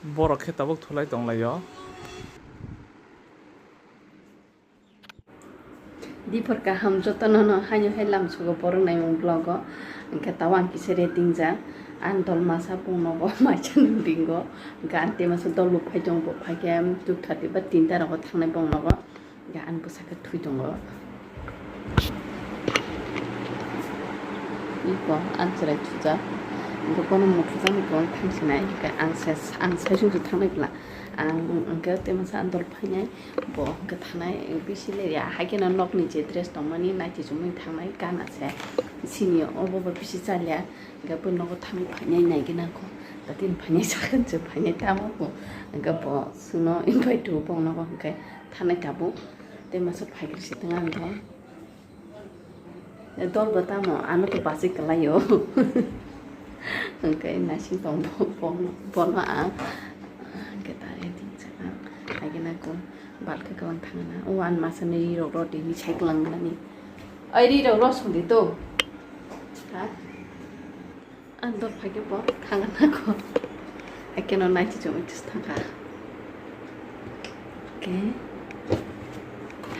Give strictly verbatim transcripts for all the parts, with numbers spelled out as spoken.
Borok khe tabuk thulai tonglaio. Diphor kaham jotono no haino hai lamsogo borok naimung vlogo. Hwnkhe tabuk ang kisa ready wngjak. Ang dol masa bongnogo maisa nung ringo. Hwnkhe ang tei masa dol bo phai tongo, bo phaikhe two thirty ba tinta rogo thangnai bongnogo. Hwnkhe ang bwsakhe thwi tongo. Iko ang chwrai thujak. Hwnkhe bono muthujak ni kwbang thang sinai. Hwnkhe ang se, ang saichung se thangnai bwla. Ang hwnkhe tei masa ang dol phainai. Bo hwnkhe thanai bisi le ya. Haikhe no nokni je dress tongmani naitwi chumui thangnai gana se. Sini obo bo bisi chalya. Hwnkhe bo nogo thangwi phainai naigwna kho. Tatini phainai sakhan se phainai tamo kho. Hwnkhe bo chwngno invite rwo bo nogo hwnkhe. Thanai tabuk tei masa phaikrwi se tong ang tho. Dol bo tamo ano to bachwi kwlaio. Hwnkhe nasing tong bo, bo, bono ang. Hwnkhe ta editing se ang. Haikhe na kung balkhe kwlang thangna. O ang masa ni ri rok rw di ni sai kwlang nani. Ai ri rok rw song di to. Ha? Ang dol phaikhe bo thangna kho. Ekeno naitwi chumui thangkha. Oke.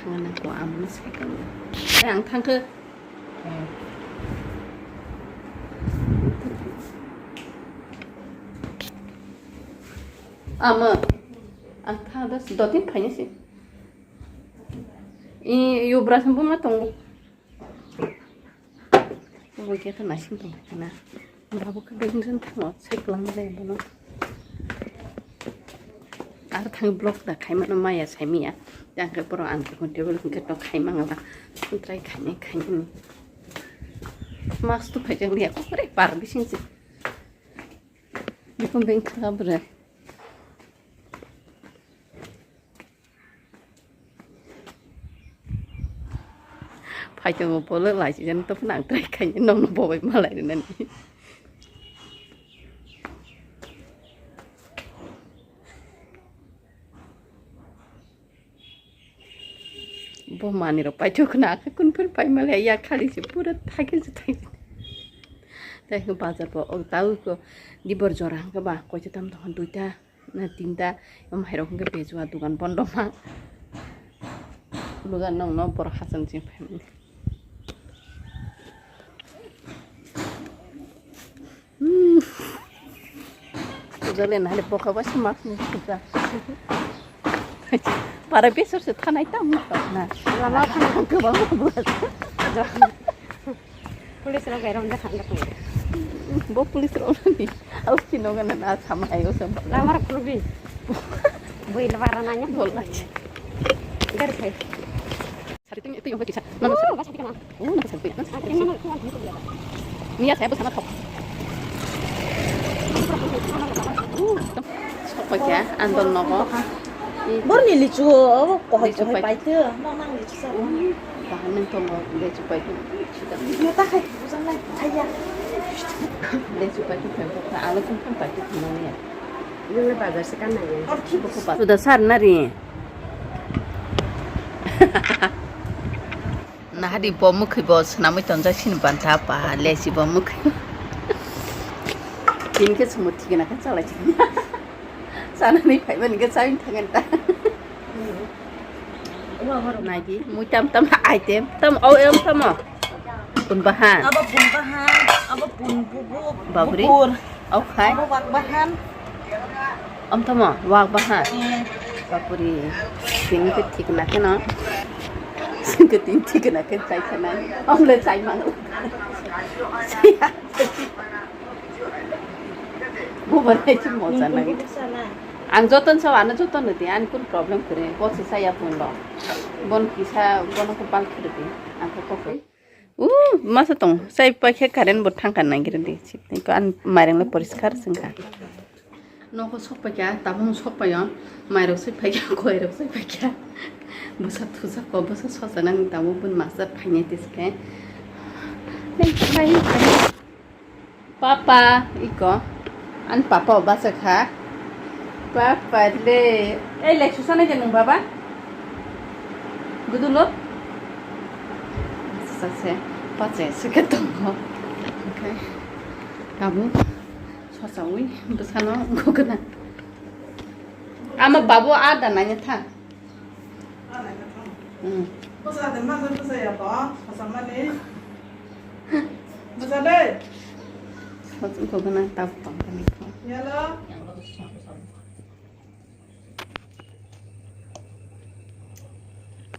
Thangna kho amoni cycle. Eh, ang thangkhe. Ama. Ang thangda dotin phainasi. I yubra sambu ma tongo. Bo khe ta naising tong khe na. Babo khe beng jeng thango, sai kwlang le bono. Ar thang vlog da khai mano maya sai miya. Yang khe borok ang khe table hwnkhe to khai mangala. Try khai nai khai nai. Mas tu phai jang liya ko re par bising se. Bikon beng kha bwrwi. Phai tongo bolo laisijani to phano ang try khaini nokno bobai malai rinani. Bo manwi rok paithok khna khe kun phir pai male ya khali se pura thaikin se thaikin. Tai bazar bo o tau ko dibor jora hwnkhe ba koita tam tong duita. Na tinta, em, hairok hwnkhe bejua dogan bondo ma. Lugan nokno borok hachal chini phaimani. Hmm. Puja le nahale boka bai se mak ni puja. Para besor se thanai tam na. Lama thanai. Kwbang buas. Police rok bai romjak kha wngkha tongo. Bo police rok ni. Au si nogo na na sama ayo sa. Lamar khulbi. Bui la bara nanya. Bol la. Gar khai. Sari teng teng kisa. Mana sa. Oh, ba sari kana. Oh, na sari. Niya saya bersama kau. Sok paikha, andol nogo. Borni lichu, oh, kohai lichu kohai paikha. Paithu, nang nang lichu sa. Bahan nang tongo, lichu paithu. Yo ta khai, bujang nai, thaya. Lichu paithu khai, alu kum kum paithu, nang ya. Nang bazar se kan nai. Sudah sar nari. Nahadi bo mwkhwi bo swnamwi tonjak sini bantha pa lesi bo mwkhwi. Tini khe chwngbo thikna khe chalai thikna. Chanani phaimani khe chawi thangani ta. Naidi mui tam tam item tam o em tamo. Pun bahan. Abo pun bahan, abo pun bubuk. Babri. Bukur. Okhai. Abo wak bahan. Om tamo, wak bahan. Eh. Bapuri. Sini ke thik na ke no. Sini ke tin thik na ke chai khana. Om le chai mang. Bo banai chi moja nai. Ang joton sa, ano joton nadi, ani kun problem kore. Bo si saya pun lo. Bon kisa, bono ko pal khere di. Ang ko ko. Uh, masa tong, sai paikha current bo thangkha nangirdi. Ko an mairang le poriskar sengkha. Noko sok paikha, tabung sok paio. Mairok sai paikha, koirok sai paikha. Bwsa thusa ko, bwsa sosa nang tabung bun masa phainai tiske. Papa, iko. An papa o basa kha. Papa le. Ei, le susa nai je nung baba? Gudulo? Sase, pache, sike tongo. Okay. Kamu, sosa ui, bwsano guguna. Ama babu ada nanya tha. Hmm. Bwsa de ma bwsa ya ba, bwsa mani. Bwsa de. Bwsa ko gana ta pa ni ko. Yalo.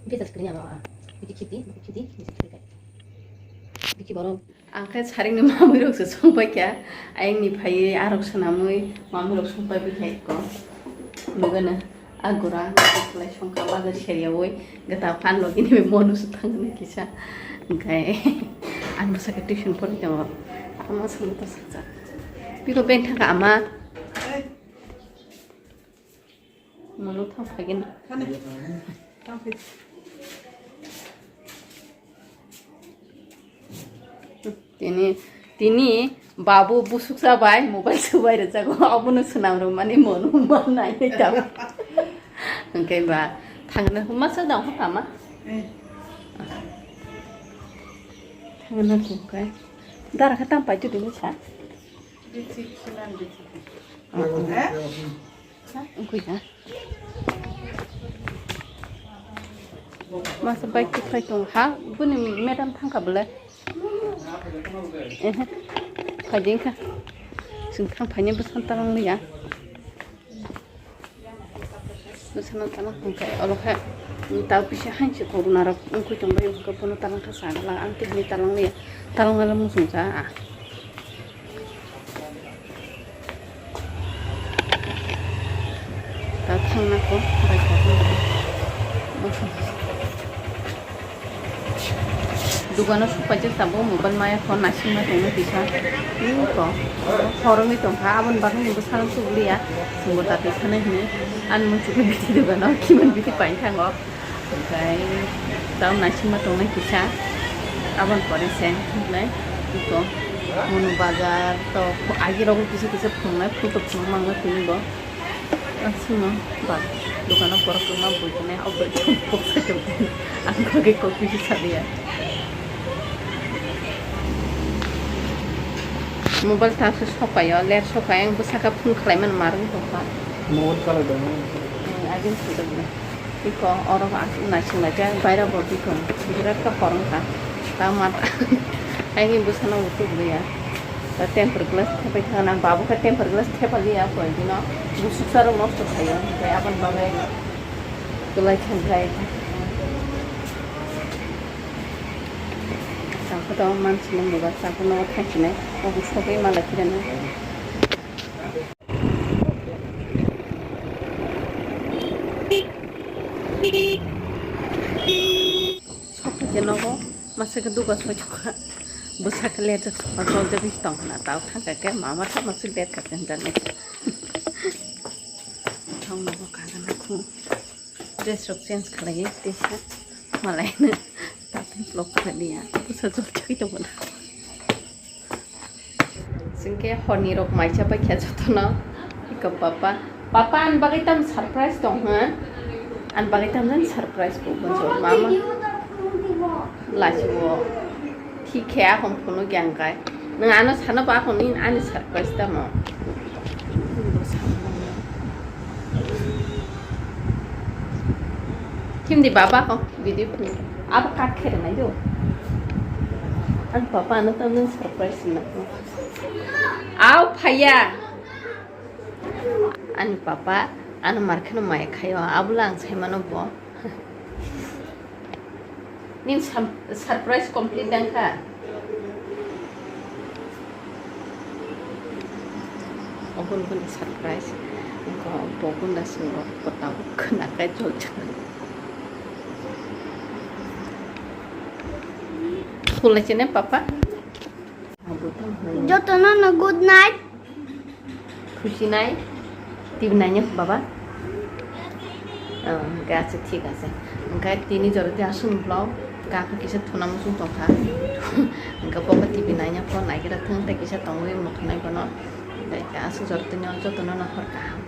Bwsa skrini ama. Biki khiti, biki khiti, biki khiti. Biki borok. Ang khe saringni mamui rok se songpai kha. Ayang ni phaiwi arok swnamwi mamui rok songpai bikha ikko. Nugana agura lai songkha bazar seriyawi gata phan logi ni monu su thangna kisa. Hingkai ang bwsakhe tuition pori tongo. Ama songta sakcha. Biko beng thangkha ama. Mano thang phagin. Tini, tini babu busuk sabai mobile subai rwjago, abono swnam rwmani mano ma nai tam. Hwnkhe ba thangna huma sa dong kha ma. Thangna hwnkhe dara kha tam pai tu dini sa. Wngkha. Masa bike tukhai tong ha, bini madam thangkha bwle. Ehe. Phaidi wngkha. Chwng thang phaini bwsano talong liya. Bwsano talong tongkha. Olo khe tao kisa hanchi corona rok wngkhui tongbai wngkha bono talong kha sagala ang tini talong liya. Talong nala muchung cha. Ta thangna ko bai ta thangna. Dugano supaijak tabuk mobile maya phone naisingma tongna kisa. Ko horongwi tongkha aboni bagwi ni bwsano tubuliya. Chwngbo ta twi sanai hwnwi ani muchukni biti dugano kiman biti paithango. Hwnkhe tamo naisingma tongnai kisa. Aboni pore se hwnkhai iko Monu bazar to agi rogo kisa kisa phunuknai, photo phunuk mangna tini bo. Aswkno ba dukano borok kwma bui tongnai, o bui tong boksa tong ang kok kok kisa sadia. Mobile ta se sopayo, ler sopai ang bwsaka phone khlai mano marwng tongkha. Mobile kalai da. Agin sujak na. Iko oro aswk naising laijak, baira bo bikon birat khe horong kha. Ta mat aini bwsano bo tubuliya. Ta temper glass thepai thangna, babu khe temper glass thepaliya koi bino. Busuk sarok nosto khaio, tei aboni bagwi kwlai thangkhlai. Chakhe to mansini mobile chakhe nogo thangsinai, obo sogwi malai phirano. Sokphaikhe nogo masa khe duga soi tongkha. Bwsa khe lerjak sokha joljagwi tong khna tao thangkha khe mama tamo se lerkha khe hwnjaknai. Thang nogo kagana khu. Dress rok change khlaiwi teisa malaino vlog khlaiya bwsa jokjagwi tongmani. Chwngkhe horni rok maisa paikha jotono. Iko papa, papa ani bagwi tam surprise tong ha? Ani bagwi tam jani surprise bo bonso mama. Lachibo. Thik khe akon phunukya hwnkhe. Nwng ano sana ba akon nini ani surprise tamo. Himdi baba ko video phunuk. Abo cut khe rwnai do. Ani papa ano tamjani surprise rwnai. Aw phaiya. Ani papa ano mar kheno maya khaio. Abola ang saimano bo. Nini surprise complete dang kha? Obo nini surprise. Engko bo gunda singo kota khna kai chol chang. Khulai chene papa. Jotono no good night. Khusi nai. T V nainyo baba. Oh, hwnkhe acha thik ase. Hwnkhe tini jora tei aswk vlog. Kakha kisa thuna muchung tongkha. Hwnkhe bobo T V nainyo phone naikhe thung tei kisa tongwi muthunai bono. Hwnkhe aswk jora tei jotono no hor kaham.